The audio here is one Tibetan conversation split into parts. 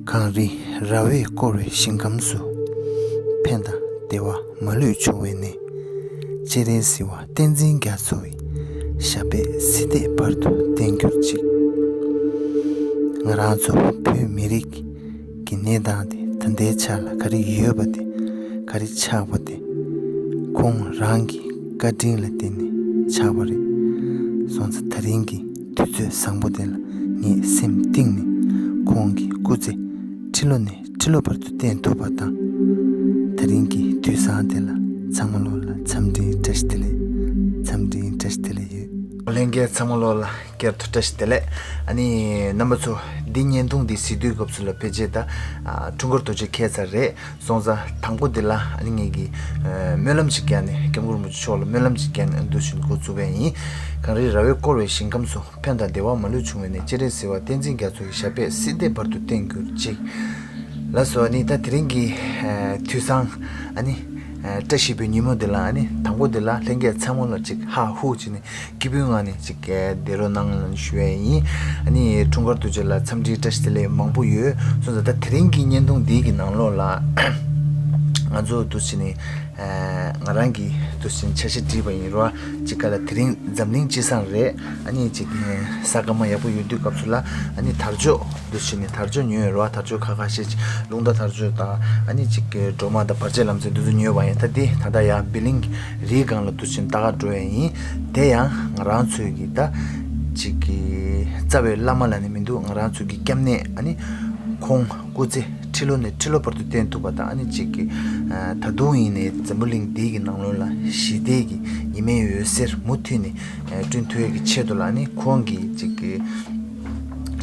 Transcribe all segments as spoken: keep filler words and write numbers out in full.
གངས་རི་ར་བས་བསྐོར་བའི་ཞིང་ཁམས་སུ། ཕན་དང་བདེ་བ་མ་ལུས་འབྱུང་བའི་གནས། སྤྱན་རས་གཟིགས་དབང་བསྟན་འཛིན་རྒྱ་མཚོ་ཡི། ཞབས་པད་སྲིད་མཐའི་བར་དུ་བརྟན་གྱུར་ཅིག། ང་རང་ཚོ་བོད་མི་རིགས་ཀྱི་གནས་སྟངས་དེ་ད་ལྟའི་ཆ་ལ་ག་རེ་ཡོད་པ་དེ། ག་རེ་ཆགས་པ་དེ། ཁོང་རང་གི་བཀའ་དྲིན་ལ་བརྟེན་ནས་ཆགས་པ་རེད། སོང་ཙང་ད་རིང་གི་དུས་ཚོད་བཟང་པོ་དེ་ལ་ངས་སེམས་གཏིང་ནས་ཁོང་གི་སྐུ་ཚེ་ཁྲི་ལོ་ནས་ཁྲི་ལོ་བར་དུ་བརྟན་ཐུབ་པ་དང་། ད་རིང་གི་དུས་བཟང་དེ་ལ་ཚང་མ་ལོ་ལ་འཚམས་འདྲིའི་བཀྲ་ཤིས་བདེ་ལེགས། འཚམས་འདྲིའི་བཀྲ་ཤིས་བདེ་ལེགས་ཡོད། ལྷན་རྒྱས་ཚང་མ་ལོ་ལ་བསྐྱར་དུ་བཀྲ་ཤིས་བདེ་ལེགས། ཨ་ནི་རྣམ་པ་ཚོ་འདི་བརྙན་ཐུང་འདི་གཟིགས་དུས་སྐབས་སུ་ལ་ཕལ་ཆེར་ད་ཨ་འཁྲུངས་སྐར་དུས་ཆེན་འཁེལ་ཚར་རེད། སོང་ཙང་དང་པོ་འདི་ལ་ཨ་ནི་ངེད་ཀྱི་ཨ་སྨོན་ལམ་ཅིག་བརྒྱབ་ནས་སྐྱབས་མགོན་རིན་པོ་ཆེ་མཆོག་ལ་སྨོན་ལམ་ཅིག་བརྒྱབ་ནས་འདུག་བཞིན་འགོ་བཙུགས་པ་ཡིན། གངས་རི་ར་བས་བསྐོར་བའི་ཞིང་ཁམས་སུ། ཕན་དང་བདེ་བ་མ་ལུས་འབྱུང་བའི་གནས། སྤྱན་རས་གཟིགས་དབང་བསྟན་འཛིན་རྒྱ་མཚོ་ཡི། ཞབས་པད་སྲིད་མཐའི་བར་དུ་བརྟན་གྱུར་ཅིག། ལགས་སོ། ཨ་ནི་ད་དེ་རིང་གི་ཨ་དུས་བཟང་ཨ་ནི་ཨ་བཀྲ་ཤིས་པའི་ཉིན་མོ་འདི་ལ། ཨ་ནི་དང་པོ་འདི་ལ་ལྷན་རྒྱས་ཚང་མ་ལ་ཅིག་ཧ་ཧུ་བྱས་ནས་སྐྱིད་པོའི་ངང་ནས་ཅིག་བསྡད་རོགས་གནང་ལ་ཞུ་ཡས་ཡིན། ཨ་ནི་འཁྲུངས་སྐར་དུས་ཆེན་ལ་འཚམས་འདྲིའི་བཀྲ་ཤིས་བདེ་ལེགས་མང་པོ་ཡོད། སོང་ཙང་ད་དེ་རིང་གི་བརྙན་ཐུང་འདི་གི་ནང་ལོགས་ལ་ང་ཚོ་འདུག་བྱས་ནས་ཨ་ང་རང་གིས་འདུག་བྱས་ནས་འཆར་གཞི་བསྒྲིགས་པ་ཡིན་རོ། ཅིག་ག་ལ་དེ་རིང་འཛམ་གླིང་སྤྱི་བསང་རེད། ཨ་ནི་ཅིག་ཨ་ས་སྐམ་ཡག་པོ་ཡོད་དུས་སྐབས་སུ་ལ། ཨ་ནི་དར་ལྕོག་འདུག་བྱས་ནས་དར་ལྕོག་ཉོས་ཡོད་རོ། དར་ལྕོག་ཁ་ཁ་ཤས་ཅིག་རླུང་རྟ་དར་ལྕོག་དང་། ཨ་ནི་ཅིག་གི་སྒྲོལ་མ་དང་བར་ཆད་ལམ་སེལ་འདི་ཚོ་ཉོས་པ་ཡིན། ད་འདི་ད་ལྟ་ཡང་བི་ལིང་རིའི་སྒང་ལ་འདུག་བྱས་ནས་ལྟ་ག་འགྲོ་ཡས་ཡིན། དེ་ཡང་ང་རང་ཚོའི་གི་ད་ཅིག་གི་རྩ་བའི་བླ་མ་ལ་ནི་མི་འདུག། ང་རང་ཚོའི་གི་སྐྱབས་གནས། ཨ་ནི་ཁོང་སྐུ་ཚེ་ཁྲི་ལོ་ནས་ཁྲི་ལོ་བར་དུ་བརྟན་ཐུབ་པ་དང་། ཨ་ནི་ཅིག་གི་ཨ་ད་དུང་ཡིན་ནའི་འཛམ་བུ་གླིང་འདི་གི་ནང་ལོགས་ལ་ཞི་བདེ་གི་ཉི་མའི་འོད་ཟེར་མུ་མཐུད་ནས་ཨ་བསྐྲུན་ཐུབ་ཡས་ཀྱི་ཆེད་དུ་ལ། ཨ་ནི་ཁོང་གི་ཅིག་གི་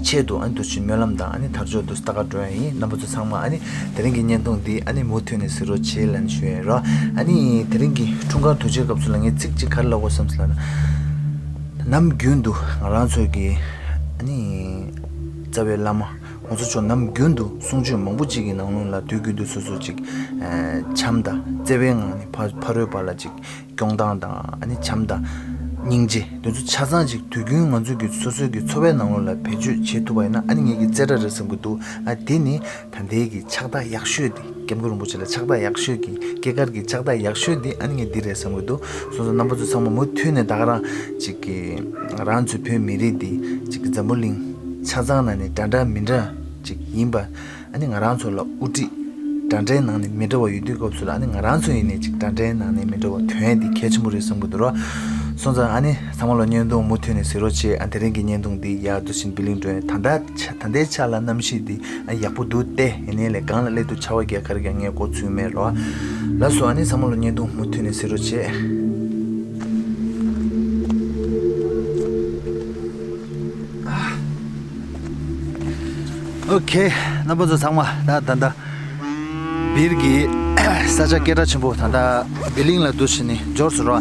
ཆེད་དུ་ཨ་ནི་འདུག་བྱས་སྨོན་ལམ་དང་། ཨ་ནི་དར་ལྕོག་འདུག་ལྟ་ག་འགྲོ་ཡ་ཡིན། རྣམ་པ་ཚོ་ཚང་མ་ཨ་ནི་དེ་རིང་གི་བརྙན་ཐུང་འདི་ཨ་ནི་མུ་མཐུད་ནས་གཟིགས་རོགས་བྱེད་ལབ་ནས་ཞུ་ཡ་ཡིན་རོ། ཨ་ནི་དེ་རིང་གི་འཁྲུངས་སྐར་དུས་ཆེན་སྐབས་སུ་ལ་ངས་ཚིག་གཅིག་ག་རེ་ལབ་དགོས་བསམ་སོང་ལབ་ན། ནམ་རྒྱུན་དུ་ང་རང་ཚོ་གི་ཨ་ནི་རྩ་བའི་བླ་མ་ཁོང་ཚོ་མཆོག་ནམ་རྒྱུན་དུ་གསུང་ཆོས་མང་པོ་ཅིག་གི་ནང་ལོགས་ལ་དུས་རྒྱུན་དུ་སོ་སོ་ཅིག་ཨ་བྱམས་དང་བརྩེ་བའི་ངང་ནས་ཕ་ཕ་རོལ་པ་ལ་ཅིག་སྐྱོང་སྟངས་དང་། ཨ་ནི་བྱམས་དང་སྙིང་རྗེ་དེ་ཚོ་ཆ་ཚང་ཅིག་དུས་རྒྱུན་ང་ཚོ་གི་སོ་སོའི་གི་འཚོ་བའི་ནང་ལོགས་ལ་བེད་སྤྱོད་བྱེད་ཐུབ་པ་ཡིན་ན། ཨ་ནི་ངེད་ཀྱི་རྩེ་གྲ་རེད་བསམ་གི་འདུག། ཨ་དེ་ནི་ད་ལྟའི་གི་ཕྱག་རྟགས་ཡག་ཤོས་དེ། སྐྱབས་མགོན་རིན་པོ་ཆེ་ལ་ཕྱག་རྟགས་ཡག་ཤོས་ཀྱི། སྐྱེས་སྐར་གྱི་ཕྱག་རྟགས་ཡག་ཤོས་དེ་ཨ་ནི་ངས་འདི་རེད་བསམ་གི་འདུག། སོང་ཙང་རྣམ་པ་ཚོ་ཚང་མ་མུ་མཐུད་ནས་ད་ག་རང་ཅིག་གི་ང་རང་ཚོའི་བོད་མི་རིགས་འདི་ཅིག་གི་འཛམ་བུ་གླིང་ཆ་ཚང་ནང་ནས་འདྲ་འདྲ་མི་འདྲ་ཅིག་ཡིན་པ། ཨ་ནི་ང་རང་ཚོ་ལ་དབུ་ཁྲིད་འདྲ་འདྲའི་ནང་ནས་མི་འདྲ་བ་ཡོད་དུས་སྐབས་སུ་ལ། ཨ་ནི་ང་རང་ཚོ་ཡིན་ནའི་ཅིག་འདྲ་འདྲའི་ནང་ནས་མི་འདྲ་བ་ཐོན་ཡ་འདི་གལ་ཆེན་པོ་རེད་བསམ་གི་འདུག་རོ། སོང་ཙང་ཨ་ནི་ཚང་མ་ལ་བརྙན་ཐུང་མུ་མཐུད་ནས་གཟིགས་རོགས་བྱེད། ཨ་དེ་རིང་གི་བརྙན་ཐུང་འདི་ཡག་འདུག་བཞིན་བི་ལིང་འགྲོ་ནས་ད་ལྟ་ཆ་ད་ལྟའི་ཆ་ལ་གནམ་གཤིས་འདི་ཡག་པོ་འདུག་སྟེ། ཡིན་ནའི་ལས་སྒང་ལ་སླེབས་དུས་ཆར་པ་རྒྱག་ག་རེ་རྒྱག་ངས་འགོ་ཚུགས་མེད་རོ། ལགས་སོ། ཨ་ནི་ཚང་མ་ལ་བརྙན་ཐུང་མུ་མཐུད་ནས་གཟིགས་རོགས་བྱེད། ཨོ་ཁེ། རྣམ་པ་ཚོ་ཚང་མ་ད་ད་ད་བིར་གྱི་ས་ཆ་སྐད་གྲགས་ཆེན་པོ་ད་ད་བི་ལིང་ལ་འདུག་བྱས་ནས་འབྱོར་སོང་རོ།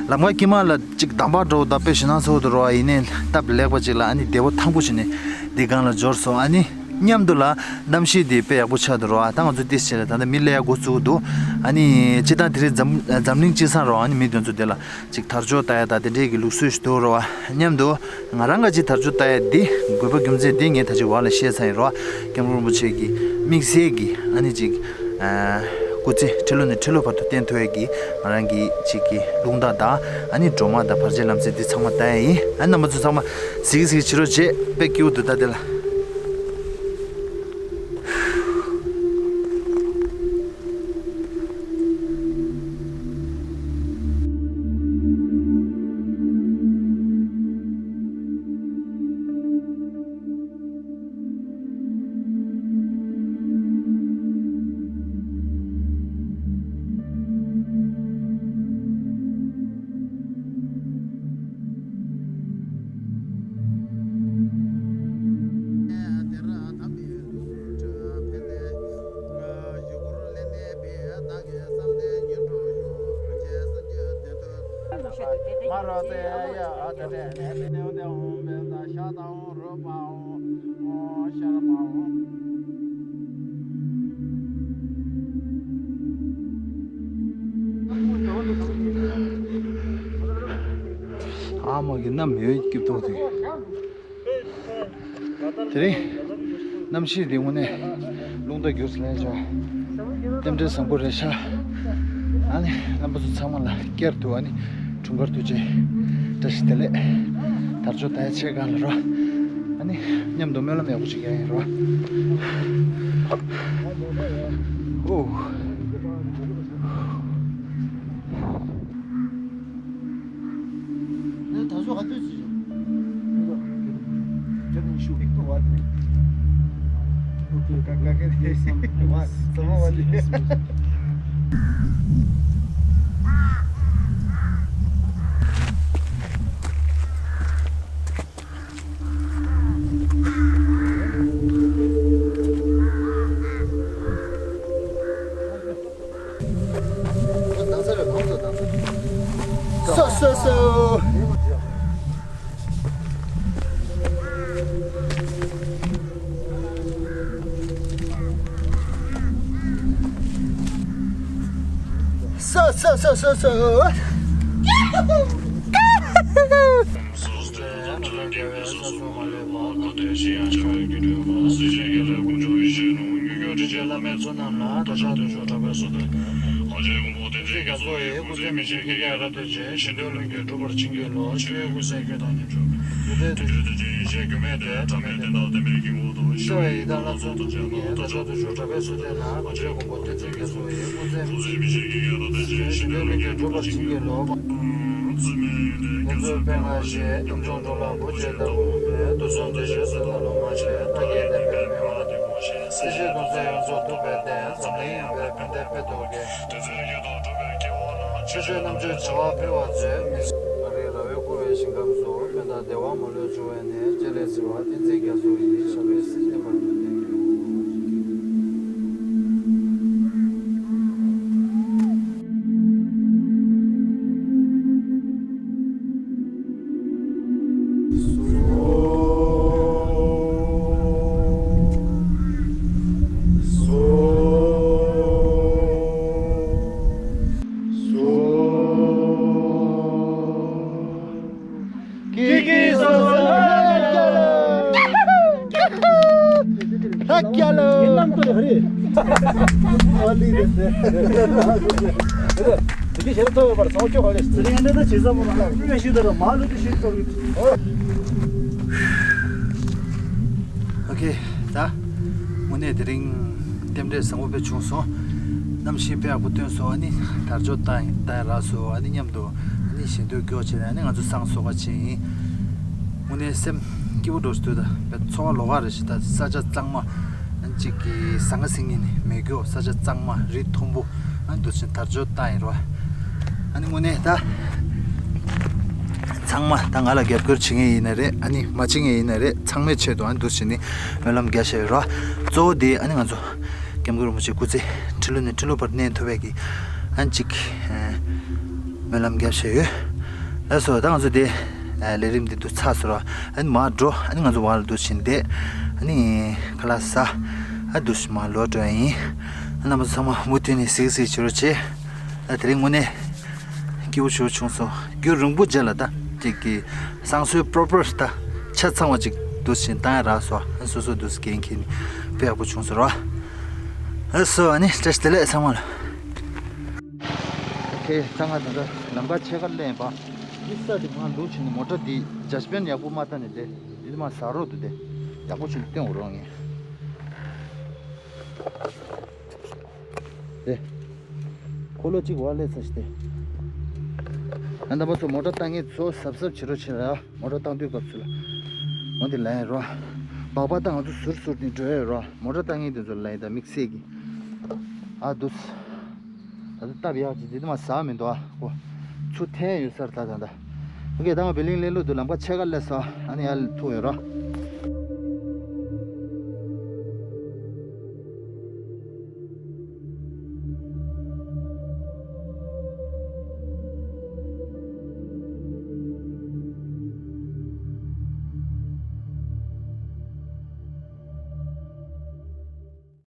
ལམ་ཁ་དཀྱིལ་མ་ལ་ཅིག་འདམ་བག་འདྲ་བོ་དང་དཔེ་ཞེད་སྣང་ཚ་བོ་འདུག་རོ། ཡིན་ནའི་སྟབས་ལེགས་པ་ཅིག་ལ་ཨ་ནི་བདེ་པོ་ཐང་པོ་བྱས་ནས་འདི་སྒང་ལ་འབྱོར་སོང་། ཨ་ནི་མཉམ་དུ་ལ་གནམ་གཤིས་འདི་དཔེ་ཡག་པོ་ཆགས་འདུག་རོ། ད་ང་ཚོ་ཏིས་བྱས་ལ་ད་ལྟ་མི་སླེབས་ཡ་འགོ་བཙུགས་འདུག། ཨ་ནི་སྤྱིར་བཏང་དེ་རིང་འཛམ་འཛམ་གླིང་སྤྱི་བསང་རོ། ཨ་ནི་མི་དེ་ཚོ་དེ་ལ་ཅིག་དར་ལྕོག་ལྟ་ཡ་ད་དེ་འདྲས་ཀྱི་ལུགས་སྲོལ་ཞིག་འདུག་རོ། མཉམ་དུ་ང་རང་ག་ཅིག་དར་ལྕོག་ལྟ་ཡ་འདི་དགོས་པ་རྒྱུ་མཚན་འདི་ངས་ད་ཅིག་བར་ལ་བཤད་ཚར་ཡིན་རོ། སྐྱབས་མགོན་རིན་པོ་ཆེ་གི་དམིགས་བསལ་གྱི་ཨ་ནི་ཅིག་ཨ་སྐུ་ཚེ་ཁྲི་ལོ་ནས་ཁྲི་ལོ་བར་དུ་བརྟན་ཐུབ་ཡ་གི་ང་རང་གི་ཅིག་གི་རླུང་རྟ་དང་། ཨ་ནི་སྒྲོལ་མ་དང་བར་ཆད་ལམ་སེལ་འདི་ཚང་མ་ལྟ་ཡ་ཡིན། ཨ་ནི་རྣམ་པ་ཚོ་ཚང་མ་གཟིགས་གཟིགས་བྱེད་རོགས་བྱེད། དཔེ་སྐྱིད་པོ་འདུག་ད་དེ་ལ། ཨ་མ་གི་ནམ་ཡོད་སྐྱིད་པོ་དེ། དེ་རིང་ གནམ་གཤིས་འདི་དངོས་གནས་རླུང་རྟ་རྒྱུགས་ལེན་ཆོག་རྟེན་འབྲེལ་བཟང་པོ་རེད་ཤག་ཨ་ནི་རྣམ་པ་ཚོ་ཚང་མ་ལ་བསྐྱར་དུ་ཨ་ནི་འཁྲུངས་སྐར་དུས་ཆེན་བཀྲ་ཤིས་བདེ་ལེགས། དར་ལྕོག་ལྟ་ཡ་ཆེ་གང་ལ་རོ། ཨ་ནི་མཉམ་དུ་སྨོན་ལམ་ཡག་པོ་ཞིག་ཡང་ཡིན་རོ། ཨོ། སོ་སོ་སོ། སོ་སོ་སོ་སོ་སོ། སྲིད་ཞིའི་གདུང་སེལ་ཡོངས་རྫོགས་སྟོབས་པའི་སྟེང་། འཛམ་གླིང་ཡངས་པའི་ཕན་བདེ་སྤེལ་ཐོག་གི། ཆོས་སྤྱོད་རྣམ་དཔྱོད་བྱ་བ་འཕེལ་བར་མཛོད། མི་ཚེ་ཨ་རིའི་ར་བས་བསྐོར་བའི་ཞིང་ཁམས་སུ། ཕན་དང་བདེ་བ་མ་ལུས་འབྱུང་བའི་གནས། སྤྱན་རས་གཟིགས་དབང་བསྟན་འཛིན་རྒྱ་མཚོ་ཡི། ཞབས་པད་སྲིད་མཐའི་བར་དུ་བརྟན་གྱུར། ཀི་ཀི་སོ་སོ། ཧ་ཀྱ་ལོ། ཡིན་ནམ་ཏོ་ཧ་རེ། ཨ་ལི་རེད། དེ་གི་ཤེར་ཐོ་བར་སོང་ཆོག་ཧ་རེ། དེ་རིང་འདི་ད་བྱེད་ས་མོ་ལ་ཀི་ཤི་དར་མ་ལུ་དེ་ཤི་ཐོ་རེད། ཨོ་ཁེ། ད་དངོས་གནས་དེ་རིང་རྟེན་འབྲེལ་བཟང་པོ་དཔེ་བྱུང་སོང་། གནམ་གཤིས་དཔེ་ཡག་པོ་སྟོན་སོང་། ཨ་ནི་དར་ལྕོག་བཏང་ཡིན་བཏང་ཡིན་རག་སོང་། ཨ་ནི་མཉམ་དུ་ཨ་ནི་ཞལ་འདོན་མགྱོགས་བྱས་ནས་ཨ་ནི་ང་ཚོ་བསང་གསོལ་ག་ཕྱིན་ཡིན། དངོས་གནས་སེམས་སྐྱིད་པོ་འགྲོ་ཞིག་འདུག་ད་བས་འཚོ་བ་ལོགས་ཀ་རེ་ཞིག་ད་ས་ཆ་གཙང་མ་ཨ་ནི་གཅིག་གི་ཟང་ངེ་ཟིང་ངེ་ནི་མེད་རྒྱུ། ས་ཆ་གཙང་མ་རི་མཐོན་པོ། ཨ་ནི་འདུག་ཕྱིན་དར་ལྕོག་བཏང་ཡིན་རོ། ཨ་ནི་དངོས་གནས་ད་ཚང་མ་ད་ང་ལ་རྒྱབ་སྐྱོར་བྱེད་མཁན་ཡིན་ན་རེད། ཨ་ནི་མ་བྱེད་མཁན་ཡིན་ན་རེད། ཚང་མའི་ཆེད་དུ་ཨ་ནི་འདུག་ཕྱིན་ནི་སྨོན་ལམ་རྒྱག་བཞག་ཡོད་རོ། གཙོ་བོ་དེ་ཨ་ནི་ང་ཚོ་སྐྱབས་མགོན་རིན་པོ་ཆེ་སྐུ་ཚེ་ཁྲི་ལོ་ནས་ཁྲི་ལོ་བར་གནས་ཐུབ་པའི་གི་ཨ་ནི་གཅིག་སྨོན་ལམ་རྒྱག་བཞག་ཡོད། ལགས་སོ། ད་ང་ཚོ་དེ་ལས་རིམ་འདི་འདུག་ཚར་སོང་རོ། ཨ་ནི་མར་འགྲོ། ཨ་ནི་ང་ཚོ་བར་ལ་འདུག་ཕྱིན་བསྡད། ཨ་ནི་ཁ་ལག་ཟ། ཨ་འདུག་ཕྱིན་མར་ལོག་འགྲོ་ཡ་ཡིན། ཨ་རྣམ་པ་ཚང་མ་མུ་མཐུད་ནས་གཟིགས་གཟིགས་བྱེད་རོགས་བྱེད། ད་དེ་རིང་དངོས་གནས་སྐྱིད་པོ་ཞེ་པོ་བྱུང་སོང་། རྒྱུན་རིང་པོ་རྗེས་ལ་ད་ཅིག་གི་བསང་གསོལ་པོརོ་པོརོ་ད་ཆ་ཚང་བ་ཅིག་འདུག་ཕྱིན་བཏང་ཡ་རག་སོང་། ཨ་སོ་སོ་འདུག་འགན་འཁྱེར་ནས་དཔེ་ཡག་པོ་བྱུང་སོང་རོ། ཨ་སོ་ཨ་ནི་བཀྲ་ཤིས་བདེ་ལེགས་ཚང་མ་ལ། ཨོ་ཁེ། ད་ང་ད་ལྟ་ལམ་ཁ་ཕྱེད་ཀ་སླེབས་པ། འདི་ས་དེ་མར་འདུག་ཕྱིན་ནས་མོ་ཊ་འདི་ཇ་སི་པན་ཡག་པོ་མ་བཏང་ནས་དེ་འདི་མར་ཟག་རོགས་འདུག་དེ་ཡག་པོ་ཕྱིན་ནས་སྟོན་འོ་རོགས་ངས། དེ། འཁོར་ལོ་གཅིག་བར་སླེབས་ཚར་ཤག་དེ། ཨ་ད་པ་ཚོ་མོ་ཊ་བཏང་མཁན་ཚོ་གཟབ་གཟབ་བྱེད་རོགས་བྱེད་ར། མོ་ཊ་བཏང་དུས་སྐབས་སུ་ལ། འོ་འདི་ལན་རོ། སྦག་སྦག་ད་ང་ཚོ་ཟུར་ཟུར་ནས་འགྲོ་ཡ་རོ། མོ་ཊ་བཏང་མཁན་དེ་ཚོ་ལན་ད་དམིགས་བསལ་གྱི། ཨ་འདུག་ད་ལྟ་སྟབས་ཡག་ཅིག་འདི་མ་ཟག་མི་འདུག་ཨ་ཁོ། ཚུར་འཐེན་ཡོད་ས་རེད་ད་ད་ད། ཨོ་ཁེ། ད་ང་བི་ལིང་ལེ་ལོ་འདུག་ལམ་ཁ་ཕྱེད་ཀ་སླེབས་སོང་། ཨ་ནི་ཡར་ཐུག་ཡོད་རོ།